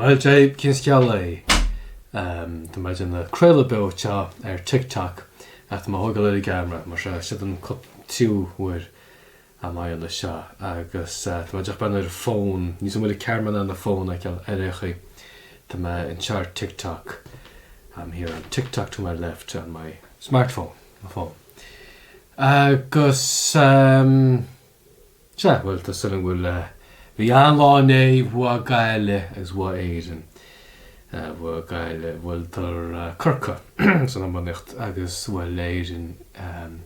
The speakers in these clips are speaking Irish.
Bhuel, Dé, cén scéal é? Tá mé ag déanamh craoladh beo anseo ar TikTok ach tá mé a thógáil ar an gceamara mar seo, siod an tríú huair a mé a dhéanamh seo agus tá mé díreach breathnú ar an bhfón, níl 's agam an bhfuil an ceamara in ann an fón a fheiceáil ar aon chaoi. Tá mé anseo ar TikTok, I'm here on TikTok to my left on my smartphone, mo fón. Agus. Sea, bhuel, tá súil agam go bhfuil, bhí an-lá inné, bhuaigh Gaillimh agus bhuaigh Éirinn, bhuaigh Gaillimh, bhuaileadar Corcaigh san iománaíocht agus bhuail Éirinn an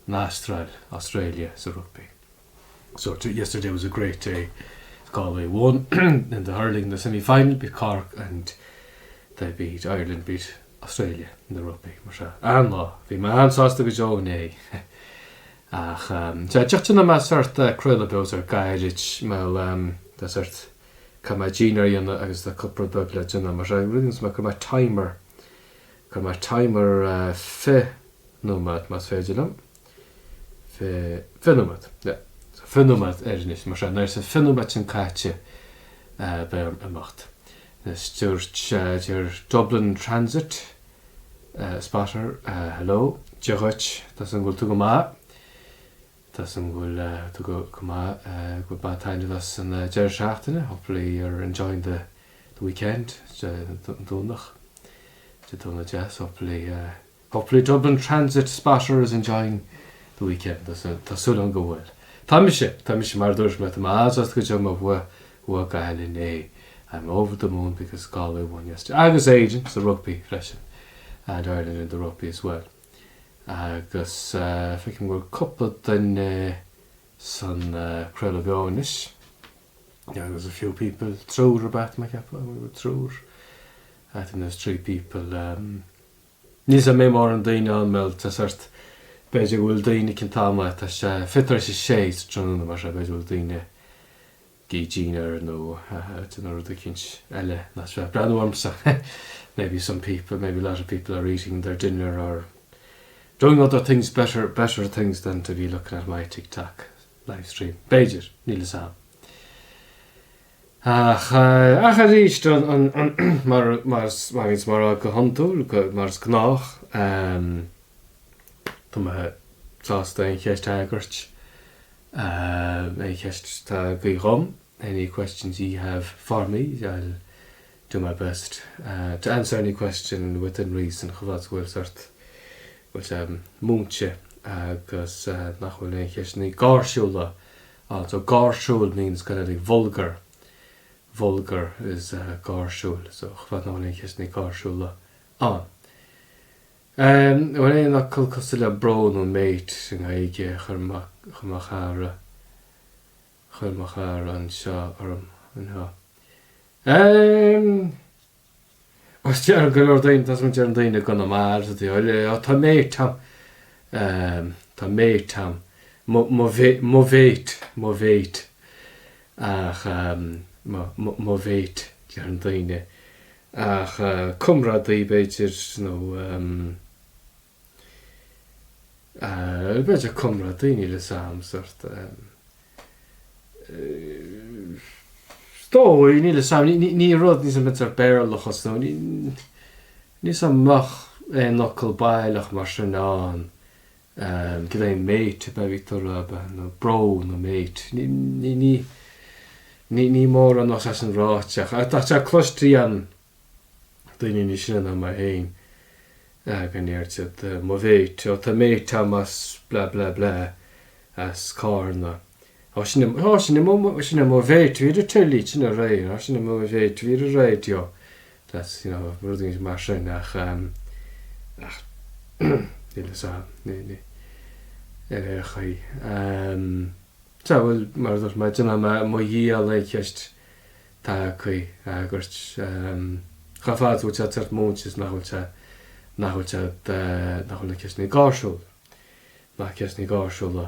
Astráil, Australia, sa rugbaí. So, yesterday was a great day, Galway won in the hurling in the semi-final, beat Cork and they beat Ireland beat Australia in the rugby, mar sea, an-lá, bhí mé an-sásta go deo inné. Ach sea, díreach déanfaidh mé sort craoladh beo ar gairid, bhuel tá sort, caithfidh mé dinnéar a dhéanamh agus tá cúpla rud beag le déanamh, mar sin, rud mé, cuirfidh mé timer, cuirfidh mé timer 20 nóiméad más féidir liom, 20 nóiméad, yeah, so 20 nóiméad air anois, mar sin, nuair atá 20 nóiméad sin caite beidh orm imeacht. Anois dúirt, deir Dublin Transit, Spotter, Hello, Dia dhuit, tá súil agam go bhfuil tú go maith. Tá súil agam go bhfuil tú go maith, go bhfuil baint taitneamh as an deireadh seachtaine, hopefully you're enjoying the the weekend, an Domhnach, Dé Domhnaigh deas, hopefully, hopefully Dublin Transit Spotter is enjoying the weekend, tá súil agam go bhfuil. Tá mise, tá mise mar a dúirt mé, tá mé an-sásta go deo mar bhuaigh Bhuaigh Gaillimh inné. I'm over the moon because Galway won yesterday. Agus Éirinn sa rugbaí freisin. And Ireland in the rugby as well. Agus feicim go bhfuil cúpla duine san craoladh beo anois. Yeah, there's a few people, triúr ab ea, tá mé ag ceapadh, triúr. I think there's three people. Um, Níl 's a'm an mbeidh mórán daoine ann, bhuel, tá sort, b'fhéidir go bhfuil daoine cionn t-am, tá sé 5:40 sa tráthnóna mar sin, b'fhéidir go bhfuil daoine ag ithe dinnéar nó déanamh rud eicínt eile nach bheith ag breathnú ormsa. Maybe some people, maybe a lot of people are eating their dinner or doing other things, better, better things than to be looking at my TikTok live stream. B'fhéidir, níl 'fhios a'm. Ach, ach arís, an, an, mar, mar, mar is mar go hiondúil, go, mar is gnách, tá mé sásta aon cheist a fhreagairt, aon cheist atá agaibh dhom, any questions ye have for me, I'll do my best to answer any question within reason, chomh fada is go bhfuil sort, go bhfuil sé múinte agus nach bhfuil aon cheisteanna gáirsiúla ann. So gáirsiúil means kind of like vulgar, vulgar is gáirsiúil, so chomh fada nach bhfuil aon cheisteanna gáirsiúla ann. An bhfuil aon fhocal cosúil le bro nó mate i nGaeilge a chuir mo chara, chuir mo chara anseo orm anseo. Agus deir go leor daoine, tá deireann daoine i gConamara sa taobh eile, Ó tá mate a'm, tá mate a'm, mo, mo mo mhéit, mo mhéit, ach mo, mo, mo mhéit, deireann daoine. Ach comrádaí b'fhéidir nó B'fhéidir comrádaí, níl 'fhios a'm, sort. Is dóigh, níl 'fhios a'm, ní rud, níl 'fhios a'm sort Béarlachas nó níl 'fhios a'm an mbeadh aon fhocal baileach mar sin ann. Cad é mate a bhí tú a rá, ab ea, nó bro nó mate. Ní, ní, ní, ní mórán nach sé sin ráite ach tá sé cloiste an daoine níos sine ná mé féin go ndeir siad mo mhéit, ó tá mate a'm as blah blah blah, as Cárna. Ó sin é, ó sin é mo, sin é mo mhéit, bhí ar telly, sin é ré, ó sin é mo mhéit, bhí ar an raidió. That's, you know, rudaí mar sin ach, ach níl 'fhios a'm, ní, ní, ar aon chaoi. Sea, bhuel, mar a dúirt mé, déanfaidh mé mo dhícheall aon cheist agaibh a fhreagairt. Chomh fada is go bhfuil siad sort múinte is nach bhfuil sé, nach bhfuil siad, nach bhfuil na ceisteanna gáirsiúil, na ceisteanna gáirsiúla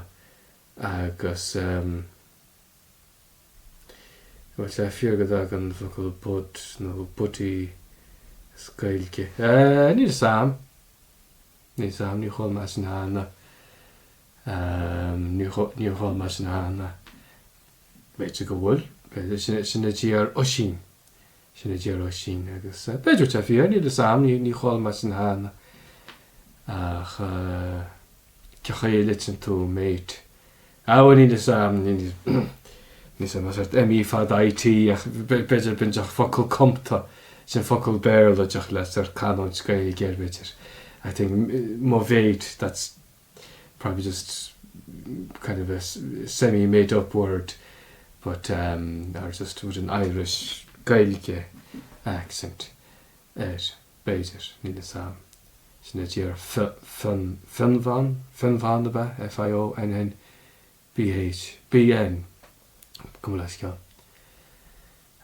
agus bhfuil sé fíor go dtagann an focal bud nó buddy as Gaeilge. Níl 'fhios a'm. Níl 'fhios a'm, níor chuala mé sin cheana. Níor chuala mé sin cheana. B'fhéidir go bhfuil. B'fhéidir. Sin a deir Oisín. Sin a deir Oisín agus b'fhéidir tá fíor, níl fhios a'm, ní chuala mé sin cheana. Ach cé chaoi a litríonn tú mate? Ah bhuel níl fhios a'm, níl fhios a'm, sort M E fada I T ach b'fhéidir b'in deoch focal cumta, sin focal Béarla deoch le sort canúint Gaeilge air b'fhéidir. I think mo mhéit, that's probably just kind of a semi made up word but um or just with an Irish Gaeilge accent air b'fhéidir, níl fhios a'm. Sin a deir Fionn, Fionnbhann, Fionnbhann ab ea? F-I-O-N-N B-H, B-N, gabh mo leithscéal.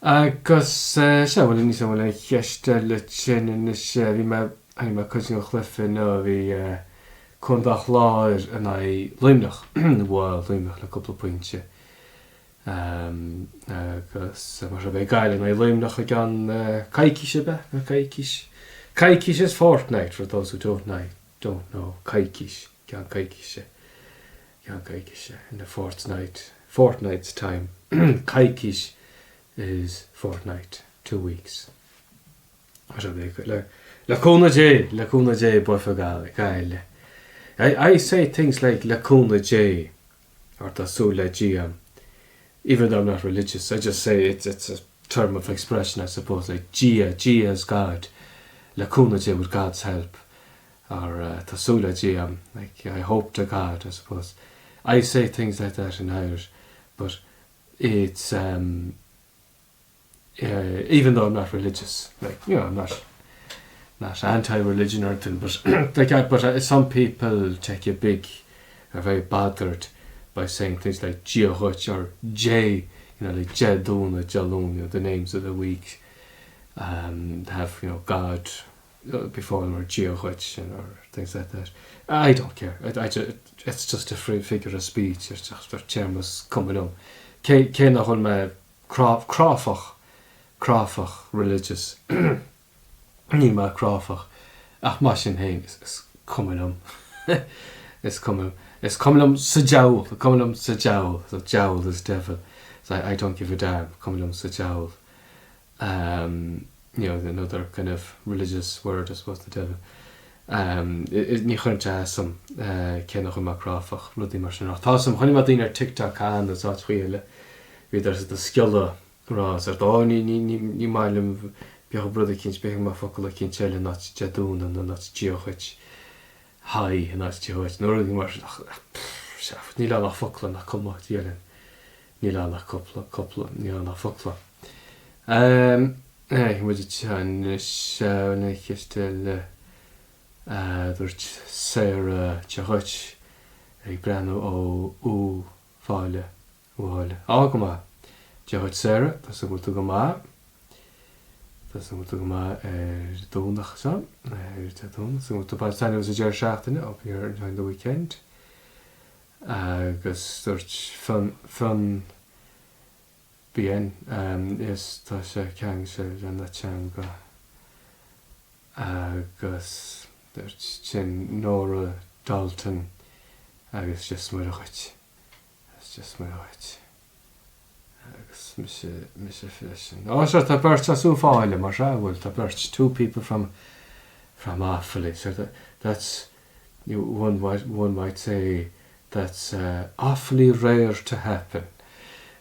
Agus sea, bhuel níl 'fhios a'm an bhfuil aon cheist eile ansin anois, bhí mé, chonaic mé cuid den chluiche inniu, bhí Contae an Chláir in aghaidh Luimneach, bhuaigh Luimneach le cúpla pointe agus mar sin beidh Gaillimh in aghaidh Luimneach i gceann coicís ab ea? Nó coicís? Coicís is fortnight for those who don't know, don't know, coicís, ceann coicíse. Ceann coicíse, in a fortnight, fortnight's time, coicís is fortnight, 2 weeks. Le, le cúnamh Dé, le cúnamh Dé, buafaidh Gaillimh. I, I say things like le cúnamh Dé, or tá súil le Dia, even though I'm not religious, I just say it's, it's a term of expression, I suppose, like Dia, Dia is God, le cúnamh Dé with God's help. or tá súil le Dia a'm, like I hope to God, I suppose. I say things like that in Irish, but it's um even though I'm not religious, like, you know, I'm not not anti-religion or anything, but like I, but uh, some people take a big, are very bothered by saying things like Dia dhuit or J, you know, like Dé Domhnaigh, Dé Luain, you know, the names of the week, um, have, you know, God before them or Dia dhuit or things like that. I don't care. I, I, it's just a free figure of speech, it's just a téarma is cuma liom. Cé, cé nach bhfuil mé cráifeach, cráifeach religious, níl mé cráifeach, ach mar sin féin, is, is cuma liom. is cuma, is cuma liom sa diabhal, cuma liom sa diabhal, so diabhal is devil. So I, I don't give a damn, cuma liom sa diabhal. Um, you know, another kind of religious word, I suppose, the devil. Um, ní chuireann sé as dom cé nach bhfuil mé cráifeach, rudaí mar sin. Ach tá 'fhios a'm, chonaic mé daoine ar TikTok cheana agus áiteachaí eile, bhíodar ag sciolladh ag rá sort ó ní, ní, ní, ní maith liom bheadh rud eicínt, bheadh mé focal eicínt eile in áit Dé Domhnaigh nó in áit Dia dhuit, hi in áit Dia dhuit nó rudaí mar sin ach pff, sea, níl ann ach focla nach cuma, Dia linn. Níl ann ach cúpla, cúpla, níl ann ach focla. Beidh muid anois an cheist eile a dúirt Sarah Dia dhuit ag breathnú ó Uíbh Fhailí, Uíbh Fhailí. Á, go maith. Dia dhuit Sarah, tá súil go bhfuil tú go maith. Tá súil go bhfuil tú go maith ar Domhnach seo, ar Dé Domhnaigh. Súil go bhfuil tú ag baint taitneamh as an deireadh seachtaine, hope you're enjoying the weekend. Agus dúirt Fionn, Fionn BN, is tá sé ceangailte lena teanga. Agus dúirt sin Nora Dalton agus Dia 's Muire dhuit, agus Dia 's Muire dhuit. Agus mise, mise freisin. Ó, sure, tá beirt as Uíbh Fhailí, mar sea, bhfuil, tá beirt, two people from, from Offaly, so that, that's, you, one might, one might say that's uh, awfully rare to happen.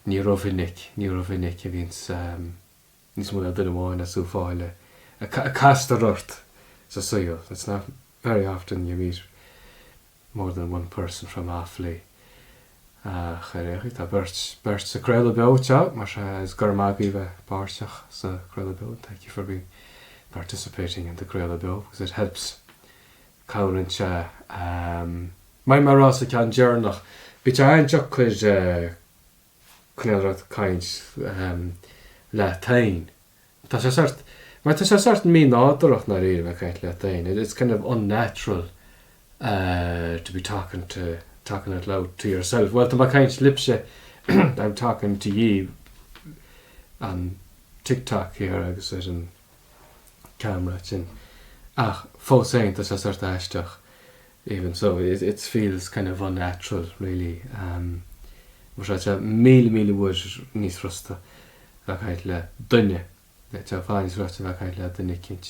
Ní rómhinic, ní rómhinic a bhíonns um, níos mó ná duine amháin as Uíbh Fhailí a, a castar ort sa saol. It's not very often you meet more than one person from Offaly. Ach ar aon chaoi, tá beirt, beirt sa craoladh beo anseo, mar sea, is go raibh maith agaibh bheith páirteach sa craoladh beo, thank you for being participating in the craoladh beo, because it helps, cabhraíonn sé. Mar a rá sa ceann deireanach, bíonn sé an-deacair coinneáil ort caint leat féin. Tá sé sort, mar tá sé sort mí-nádúrach ndáiríre bheith ag caint leat féin. It's kind of unnatural to be talking to, talking out loud to yourself. Bhuel, tá mé ag caint libhse, I'm talking to ye on TikTok here agus ar an camera sin. Ach fós féin, tá sé sort aisteach. Even so, it, it feels kind of unnatural, really. Um, mar tá sé 1000 uair níos furasta bheith ag caint le duine. Tá i bhfad níos ráite a bheith ag caint le duine eicínt.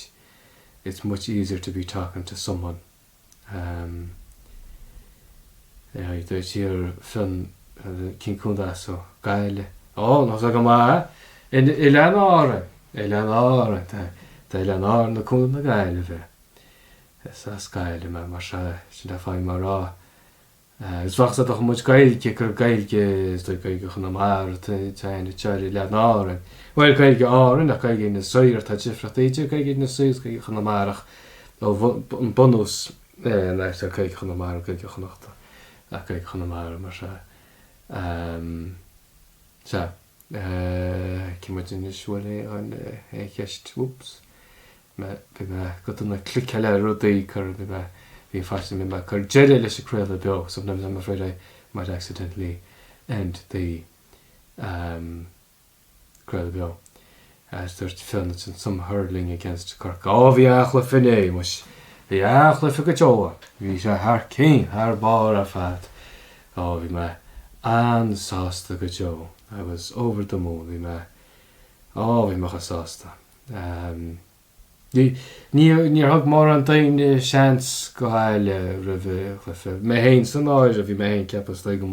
It's much easier to be talking to someone. Dúirt Fionn cén contae as thú? Gaillimh. Ó, tá go maith. Oileáin Árann. Oileáin Árann. Tá Oileáin Árann i gContae na Gaillimhe. Is as Gaillimh mé, mar sea, sin é fáidh mé a rá. Is bheadh sé dá muid Gaeilge gur Gaeilge is dóigh Gaeilge Chonamara tá anseo ar Oileán Árann. Bhuel Gaeilge Árann ach Gaeilge Inis Oírr tá difríocht idir Gaeilge Inis Oírr agus Gaeilge Chonamara ach ó an bunús an áit tá Gaeilge Chonamara Gaeilge Chonnachta ach Gaeilge Chonamara mar sea. Sea. Cé muid anois bhfuil aon cheist whoops. mé, bhí mé go dona cliceáil ar rudaí, cur, bhí mé, bhí faitíos orm bhí mé ag cur deireadh leis an craoladh beo, sometimes I'm afraid I might accidentally end the um craoladh beo. As dúirt Fionn ansin some hurling against Cork. Ó bhí an-chluiche inné, muis, bhí an-chluiche go deo ann, bhí sé thar cinn, thar barr ar fad. Ó bhí mé an-sásta go deo, I was over the moon, bhí mé, ó bhí mé chomh sásta. Níor thug mórán daoine seans do Ghaillimh roimh an chluiche. Mé féin san áireamh, bhí mé féin ag ceapadh is dóigh go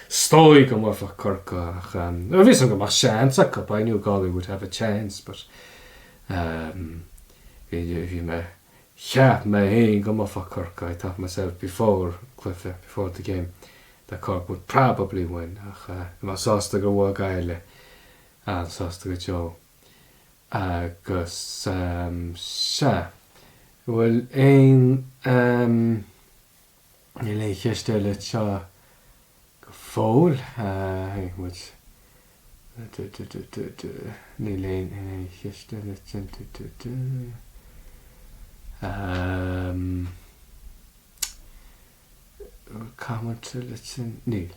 is dóigh go mbuafadh Corcaigh ach bhí a fhios agam go mbeadh seans acu, I knew Galway would have a chance but bhí mé, cheap mé féin go mbuafadh Corcaigh, I thought myself before cluiche, before the game that Cork would probably win ach bhí mé sásta gur bhuaigh Gaillimh, an-sásta go deo. Agus sea, bhfuil aon, níl aon cheist eile anseo go fóill, tháinig muid, níl aon cheist eile ansin, comment eile ansin, níl.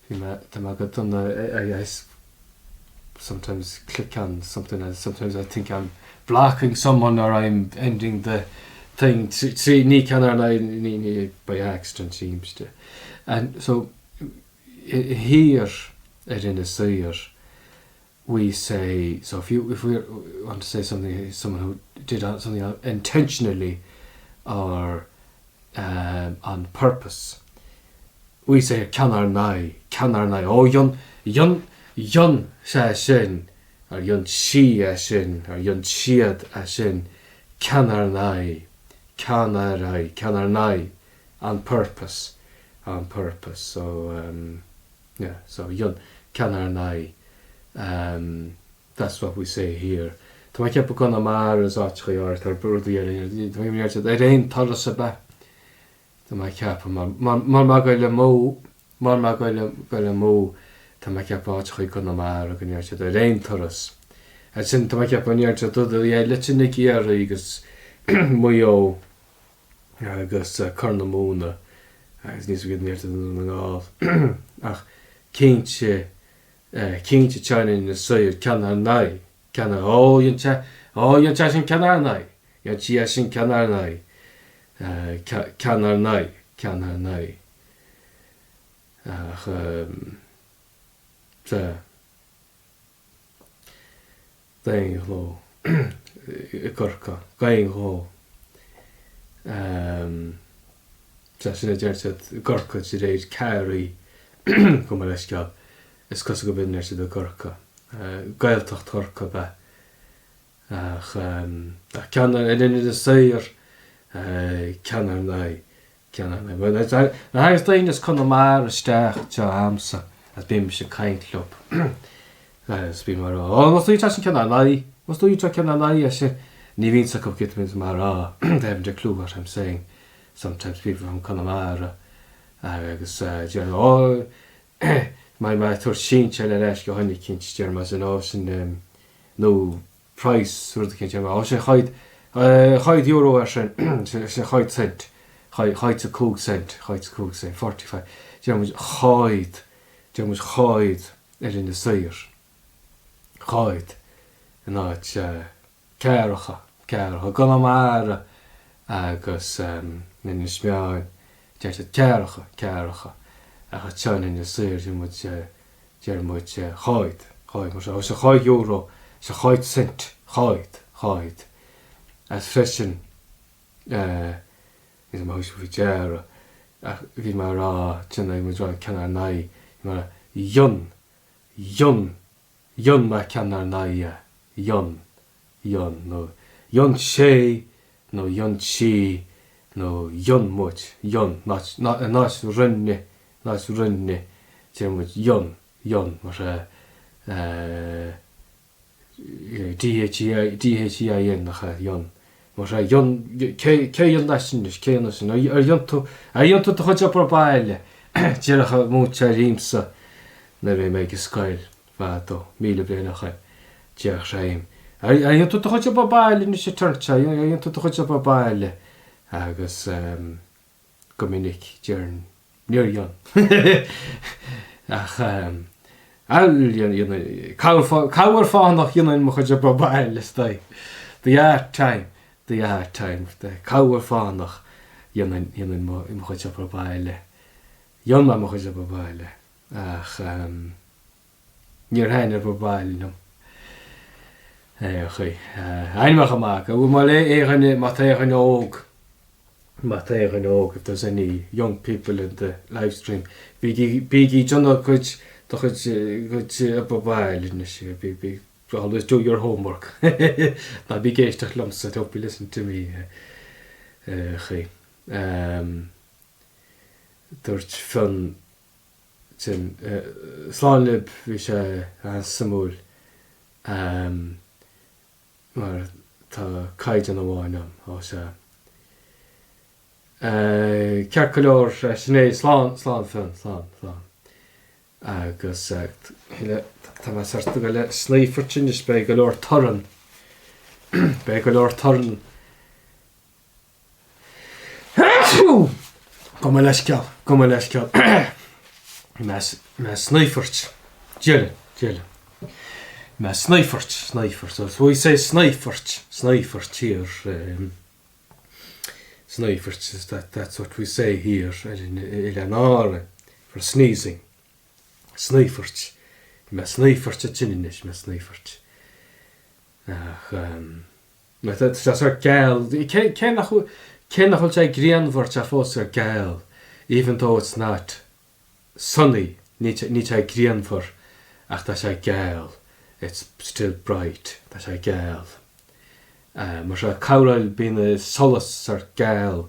Bhí mé, tá mé go dona, I, I sometimes click on something and sometimes I think I'm blocking someone or I'm ending the thing trí, ní ceann ar n-aghaidh, ní, ní by accident seems to. And so here ar Inis Oírr we say, so if you, if we want to say something, someone who did something intentionally or um, on purpose, we say ceann ár n-aghaidh, ceann ár n-aghaidh, ó dhein, dhein, dhein sé sin, or dhein sí é sin, or dhein siad é sin, ceann ár n-aghaidh, ceann ár n-aghaidh, ceann ár n-aghaidh, on purpose, on purpose, so um, yeah, so dhein, ceann ár n-aghaidh, um, that's what we say here. Tá mé ag ceapadh Conamara is áiteachaí áirithe, tá rudaí eile, tá mé ag ceapadh ar aon turas ab ea? Tá mé ag ceapadh, mar, mar, mar mé ag goil amú, mar mé ag goil, goil amú, tá mé ag ceapadh áiteachaí i gConamara go ndeir siad ar aon turas. Ansin tá mé ag ceapadh go ndeir siad rudaí eile ansin i gCiarraí agus Maigh Eo agus Corr na Móna agus níl a fhios agam cad a ndeir siad i nDún na nGall. Ach cinnte, cinnte anseo in Inis Oírr, ceann ár n-aghaidh, ceann ár, ó, dhein sé, ó, dhein sé sin ceann ár n-aghaidh, dhein sí é sin ceann ár n-aghaidh. Ceann ár n-aghaidh, ceann ár n-aghaidh. Ach sea, d'aon ghnó i gCorcaigh, d'aon ghnó. Sea, sin a deir siad i gCorcaigh de réir Carey, gabh mo leithscéal, is cosúil gurb in a deir siad i gCorcaigh. Gaeltacht Chorcaí ab ea? Ach ceann ar Inis Oírr, ceann ár n-aghaidh, ceann ár n-aghaidh. Bhuel, nuair a thagas daoine as Conamara isteach anseo a'msa agus bímse ag caint leo agus bím á rá, Ó, must you sin ceann ár n-aghaidh, must you ceann ár n-aghaidh é sin. Ní bhíonn 's acu céard a bhíonns mé a rá, they haven't a clue what I'm saying. Sometimes people from Conamara agus deir, Ó, má mé ag tabhairt sinseáil ar ais go dhuine eicínt, deir mé sin, ó, sin, nó praghas rud eicínt, deir mé, ó, sin chaid, chaid euro é sin, sin chaid cent, chaid, chaid sa cúig cent, chaid sa cúig cent, 45, deir muid chaid, deir muid chaid ar Inis Oírr, chaid in áit ceathracha, ceathracha, i gConamara agus in Inis Meáin, deir siad ceathracha, ceathracha, ach anseo in Inis Oírr deir muid, deir muid chaid, chaid, mar seo, sé chaid euro, sé chaid cent, Cháit, cháit. As freisin, eh, níl mé thug faoi deara, ach bhí mé a rá, déanfaidh muid rá ceann ár n-aghaidh, bhí mé a rá, Fhionn, Fhionn, Fhionn mé ceann ár n-aghaidh, Fhionn, Fhionn, nó Fhionn sé, nó Fhionn sí, nó Fhionn muid, Fhionn, in áit, in áit rinne, in áit rinne, deir muid Fhionn, Fhionn, mar eh, eh, DHEIN, nach ea? Fhionn. Mar sea, Fhionn, cé, cé a dhein é sin anois, cé a dhein é sin? Ar dhein tú, ar dhein tú do chuid obair baile? Déarfadh an múinteoir liomsa nuair a bhí mé ag an scoil fadó, 1,000 bliain ó shoin, déarfadh sé liom, ar dhein tú do chuid obair baile anois a Turnte, ar dhein tú do chuid obair baile? Agus go minic déarfainn níor dhein. Ach corruair fánach dhéanainn mo chuid obair baile is dóigh. The odd time, the odd time, corruair fánach dhéanainn dhéanainn mo chuid obair baile. Dhein mé mo chuid obair baile ach níor thaitin obair baile liom. Ar aon chaoi. Ainmneacha maith. Má le aon dhuine, má tá aon dhuine óg, má tá aon dhuine óg, if there's any young people in the live stream, bígí, bígí ag déanamh cuid, do chuid, cuid obair baile anois, bí, bí, always do your homework. Ná bí ag éisteacht liomsa, don't be listening to me. Ar aon chaoi. Dúirt Fionn sin. Slán libh, bhí sé an-suimiúil mar tá caighdeán amháin ann, ó sea. Ceart go leor, sin é, slán, slán Fionn, slán, slán. Agus tá mé sort ag dul a snoífairt anois, beidh go leor torann, beidh go leor torann. Gabh mo leithscéal, gabh mo leithscéal. Mé ag snoífairt. Dia linn, Dia linn. Mé ag snoífairt, snoífairt. So we say snoífairt, snoífairt here. Um, snoífairt, that, that's what we say here ar Oileáin Árann for sneezing. Snoífairt. Mé ag snoífairt ansin anois, mé ag snoífairt. Ach, um, Tá sé sórt geal, cé nach cé nach bhfuil sé grianmhar, tá fós sórt geal, even though it's not sunny, níl sé grianmhar ach tá sé geal, it's still bright, tá sé geal. Mar seo, corruair bíonn solas sórt geal,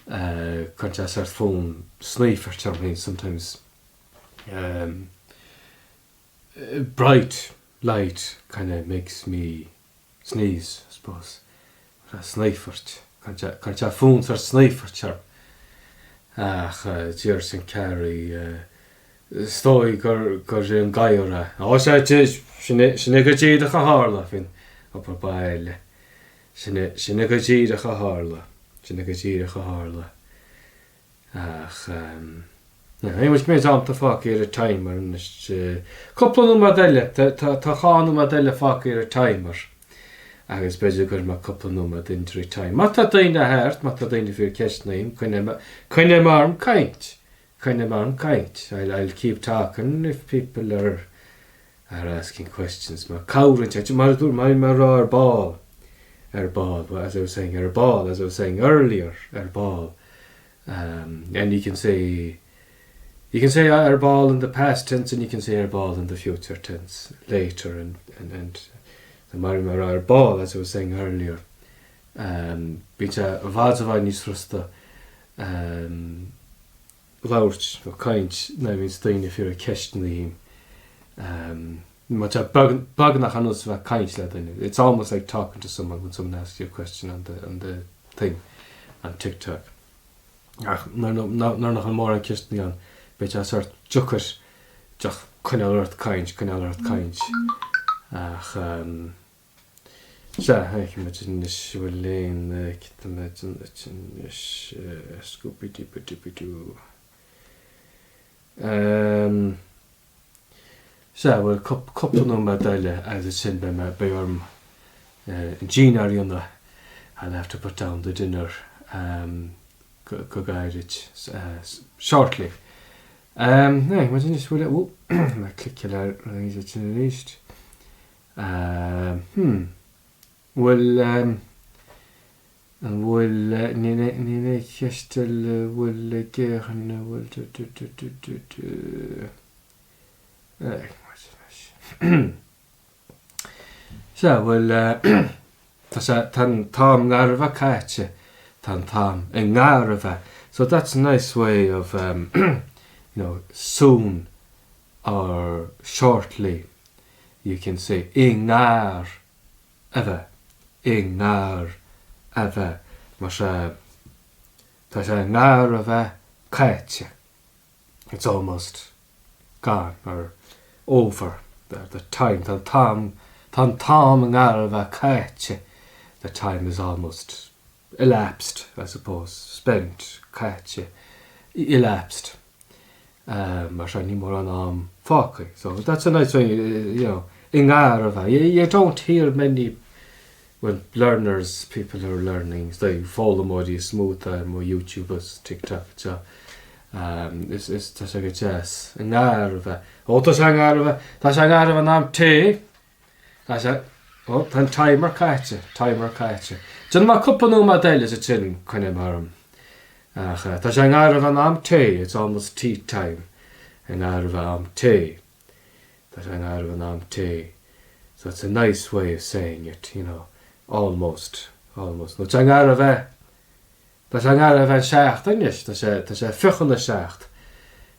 cuireann sé sórt fonn snoífairt orm féin sometimes. Bright light kinda makes me sneeze, I suppose. Snoífairt. Cuireann sé fonn sórt snoífairt orm. Ach deir sin Carrie, is dóigh gur gur é an gadhar é. Ó sea, sin é sin é go díreach a tharla faoin obair baile. Sin é sin é go díreach a tharla. Sin é go díreach a tharla. Ach níl muid méid am atá fágtha ar an timer anois. Cúpla nóiméad eile, tá 2 nóiméad eile fágtha ar an timer agus b'fhéidir go gcuirfidh mé cúpla nóiméad injury time. Má tá daoine thart, má tá daoine ag iarraidh ceisteanna uaim, coinneoidh mé orm caint, coinneoidh mé orm caint. I'll, I'll keep talking if people are are asking questions. Mar cabhraíonn sé, mar a dúirt mé, mar a rá ar ball, ar ball, as I was saying, ar ball, as I was saying earlier, ar ball. Um, and you can say, you can say ar ball in the past tense and you can say ar ball in the future tense later and, and, and mar mar ar ball, as I was saying earlier, um, bíonn sé i bhfad i bhfad níos furasta um, labhairt nó caint nuair a bhíonns daoine ag iarraidh ceisteanna uaim. Mar tá beagnach ar nós a bheith ag caint le duine. It's almost like talking to someone when someone asks you a question on the, on the thing, on TikTok. Ach nuair nach bhfuil mórán ceisteanna ann, beidh sé sórt deacair deach coinneáil ort caint, coinneáil ort caint. Ach sea, feicfimid anois an bhfuil aon, feicfimid anois, scooby-dooby-dooby-doo. Sea, bhuel, cúpla nóiméad eile agus ansin beidh mé, beidh orm an dinnéar a dhéanamh, I'll have to put down the dinner go gairid, shortly. Bhuel, muid anois, bhfuil, ó, mé cliceáil ar an sin arís. Hmm. Bhfuil, an bhfuil, níl aon cheist eile, bhfuil ag éachan, an bhfuil, du du du du du du. Sea, bhuel, tá sé, tá an t-am i ngar a bheith caite, tá an t-am i ngar a bheith. So that's a nice way of, you know, soon or shortly, you can say i ngar a bheith, i ngar a bheith. Mar sea, tá sé i ngar a bheith caite. It's almost gone or over the the time tá an t-am tá an t-am i ngar a bheith caite the time is almost elapsed I suppose spent caite elapsed mar sin níl mórán am fágtha so that's a nice way you know i ngar a bheith you, you don't hear many well learners people who are learning is like foghlaimeoirí is mó atá ar mo YouTube is TikTok anseo um, is, is tá sé go deas i ngar a bheith ó tá sé i ngar a bheith tá sé i ngar a bheith in am tae tá sé ó tá an timer caite timer caite Déanfaidh mé cúpla nóiméad eile is ansin coinneoidh mé orm ach eh, tá sé i ngar a bheith in am tae it's almost tea time i ngar a bheith am tae Tá sé i ngar a bheith in am tae. So it's a nice way of saying it, you know, almost, almost. Nó tá sé i ngar a bheith, tá sé i ngar a bheith an seacht anois, tá sé, tá sé fiche na seacht.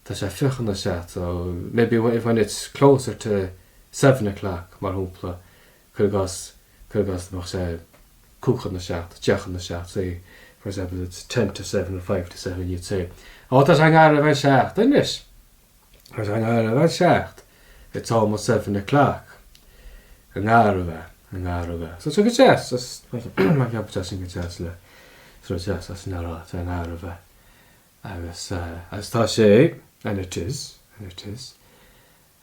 Tá sé fiche na seacht, so maybe when it's closer to 7 o'clock, mar shampla, cuir i gcás, cuir i gcás mbeadh sé cúig chun na seacht, deich chun na seacht, say, for example, it's 6:50 or 6:55, you'd say, Ó, tá sé i ngar a bheith an seacht anois. Tá sé i ngar a bheith seacht, it's almost 7 o'clock. I ngar a bheith, i ngar a bheith. So tá go deas, mar cheap sé sin go deas le so deas as an rá, tá i ngar a bheith. Agus agus tá sé, and it is, and it is,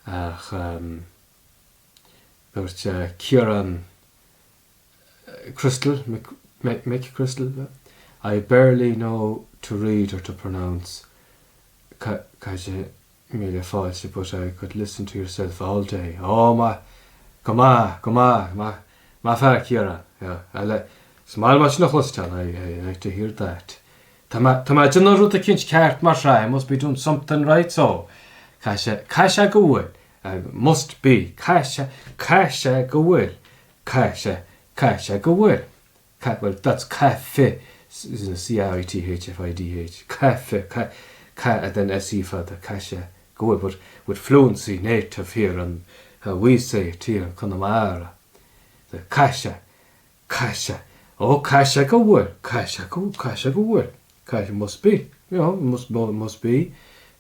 ach dúirt Ciarán Crystal, Mick Crystal, I barely know to read or to pronounce Caidé míle fáilte but I could listen to yourself all day. Ó maith, go maith, go maith, maith, maith fear Ciarán. Yeah, I like, is maith liom sin a chloisteáil, I, I like to hear that. Tá mé, tá mé ag déanamh rud eicínt ceart mar sea, I must be doing something right so. Caithfidh sé, caithfidh sé go bhfuil, must be, caithfidh sé, caithfidh sé go bhfuil, caithfidh sé, caithfidh sé go bhfuil. Caith, well, that's caithfidh, C-A-I-T-H-F-I-D-H, caithfidh, caith, caith, and then S-E fada, caithfidh sé go bhfuil, but with fluency native here and how we say it here in Conamara, the caithfidh sé, caithfidh sé, ó caithfidh sé go bhfuil, caithfidh sé go, caithfidh sé go bhfuil, caithfidh, must be, you know, must, must be,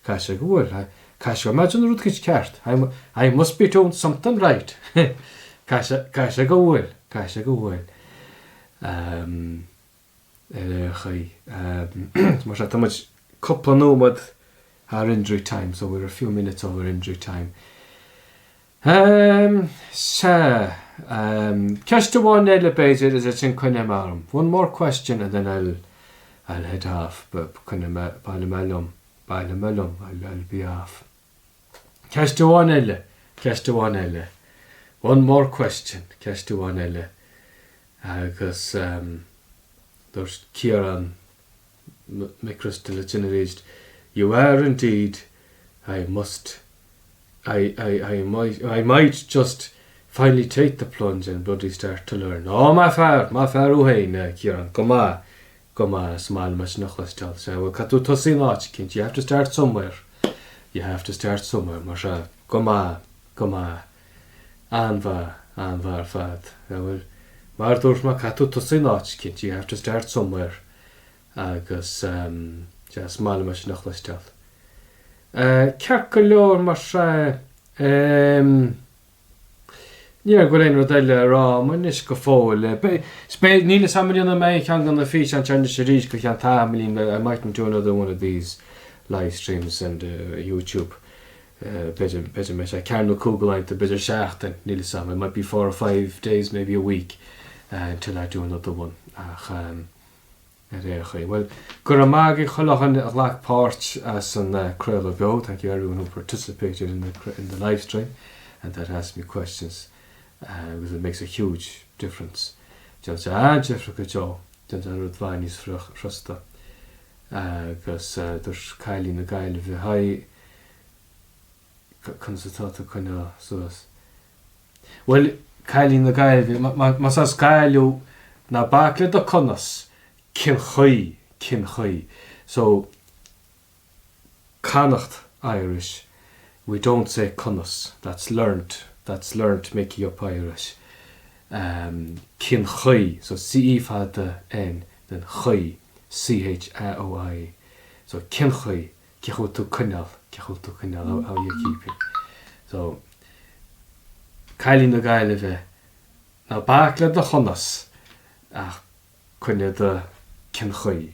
caithfidh sé go bhfuil, caithfidh sé go mbeidh an rud ceart, I, I must be doing something right, caithfidh sé, caithfidh sé go bhfuil, caithfidh sé go bhfuil. Um, ar aon chaoi. Um, mar sea, tá muid cúpla nóiméad thar injury time, so we're a few minutes over injury time. Um, sea, um, ceist amháin eile b'fhéidir is ansin coinneoidh mé orm. One more question and then I'll, I'll head off, but coinneoidh mé, bailfidh mé liom, bailfidh mé liom, I'll, I'll be off. Ceist amháin eile, ceist amháin eile. One more question, ceist amháin eile. Agus um, dúirt Ciarán McChrystal ansin arís, You are indeed, I must I, I, I, might, I might just finally take the plunge and bloody start to learn. Ó, maith fear, maith fear thú féin, Ciarán, go maith, go maith, is maith liom é sin a chloisteáil. Sea, bhuel, caithfidh tú tosaí in áit eicínt, you have to start somewhere, you have to start somewhere, mar sea, go maith, go maith, an-mhaith, an-mhaith ar fad. Sea, bhuel, mar a dúirt mé, caithfidh tú tosaí in áit eicínt, you have to start somewhere, agus, sea, is maith liom é sin a chloisteáil. Ceart go leor, mar sea, ní go bhfuil aon rud eile a rá agam anois go fóill. Níl fhios a'm an ndéanfaidh mé aon cheann de na físeáin seo anois arís go ceann tamaillín, I mightn't do another one of these live streams and YouTube. B'fhéidir, b'fhéidir mbeidh sé ceathair nó cúig laethanta, b'fhéidir seachtain, níl fhios a'm, it might be 4 or 5 days, maybe a week until I do another one. Ach. Ar aon chaoi. Bhuel, go raibh maith agaibh chuile dhuine a ghlac páirt as an craoladh beo, thank you everyone who participated in the, in the live stream and that asked me questions because it makes a huge difference. Déanann sé an-difríocht go deo. Déanann sé an rud i bhfad níos frusta. Agus dúirt cailín na Gaillimhe, Hi, conas atá tú ag coinneáil suas? Bhuel, cailín na Gaillimhe, más as Gaillimh, ná bac le do conas, cén chaoi, cén chaoi. So, Connacht Irish, we don't say conas, that's learnt, that's learnt making up Irish. Um, cén chaoi, so C fada N, then chaoi, C H A O I. So cén chaoi, cén chaoi tú coinneáil, cén chaoi tú coinneáil, how, how you keeping. So, cailín na Gaillimhe, ná bac le do chonas, ach coinnigh do cén chaoi.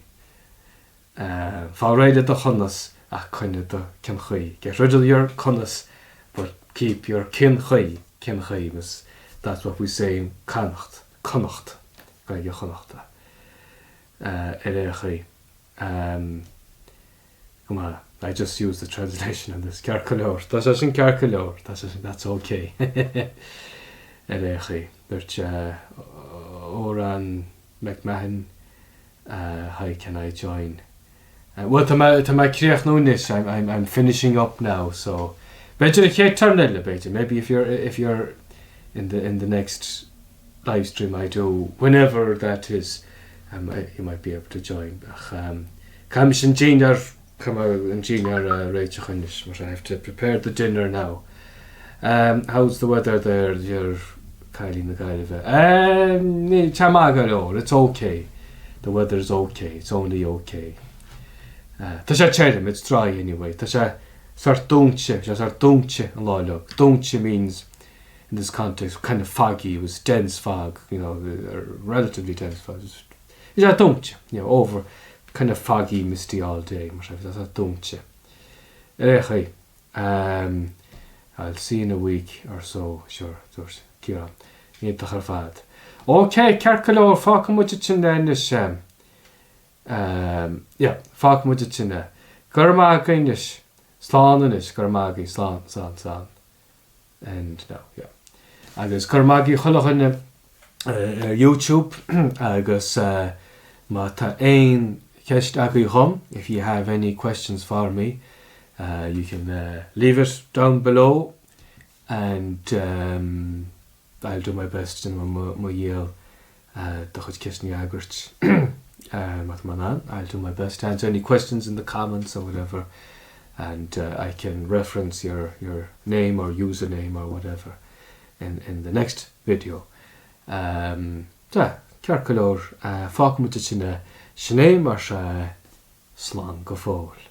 Fáil réidh le do chonas ach coinnigh do cén chaoi. Get rid of your conas but keep your cén chaoi, cén chaoi because that's what we say in Connacht, Connacht, Gaeilge Chonnachta. Ar aon chaoi. Go maith. I just used the translation on this. Ceart go leor. Tá sé sin ceart go leor. Tá sé sin, that's okay. Ar aon chaoi. Dúirt Oran McMahon, Hi, can I join? Bhuel, tá mé, tá mé ag críochnú anois, I'm, I'm, I'm finishing up now, so b'fhéidir an chéad turn eile, b'fhéidir, maybe if you're, if you're in the, in the next live stream I do, whenever that is, um, you might be able to join. Ach um, caithfidh mise an dinnéar, caithfidh mé an dinnéar a réiteach anois, mar I have to prepare the dinner now. Um, how's the weather there, deir cailín na Gaillimhe? Um, ní, tá maith go leor, it's okay. The weather's okay, it's only okay. Uh, tá sé tirim, it's dry anyway. Tá sé sort dúinte, sé sort dúinte an lá inniu. Dúinte means, in this context, kind of foggy, it was dense fog, you know, relatively dense fog. Bhí sé dúinte, you know, over, kind of foggy, misty all day, mar sé, bhí sé dúinte. Ar aon chaoi. Um, I'll see you in a week or so, sure, dúirt Ciarán. Iontach ar fad. Ok, ceart go leor, fágfaidh muid ansin é anois. Um, yeah, fágfaidh muid ansin é. Go raibh maith agaibh anois. Slán anois, go raibh maith agaibh, slán, slán, slán. And now, yeah. Agus go raibh maith agaibh chuile dhuine ar YouTube agus má tá aon cheist agaibh dhom, if you have any questions for me, uh, you can uh, leave it down below and um, I'll do my best déanfaidh mé mo dhícheall do chuid ceisteanna a fhreagairt má tá mé in ann. I'll do my best to answer any questions in the comments or whatever and uh, I can reference your, your name or username or whatever in, in the next video. Um, Sea, ceart go leor, uh, fágfaidh muid ansin é. Sin é mar sea, slán go fóill.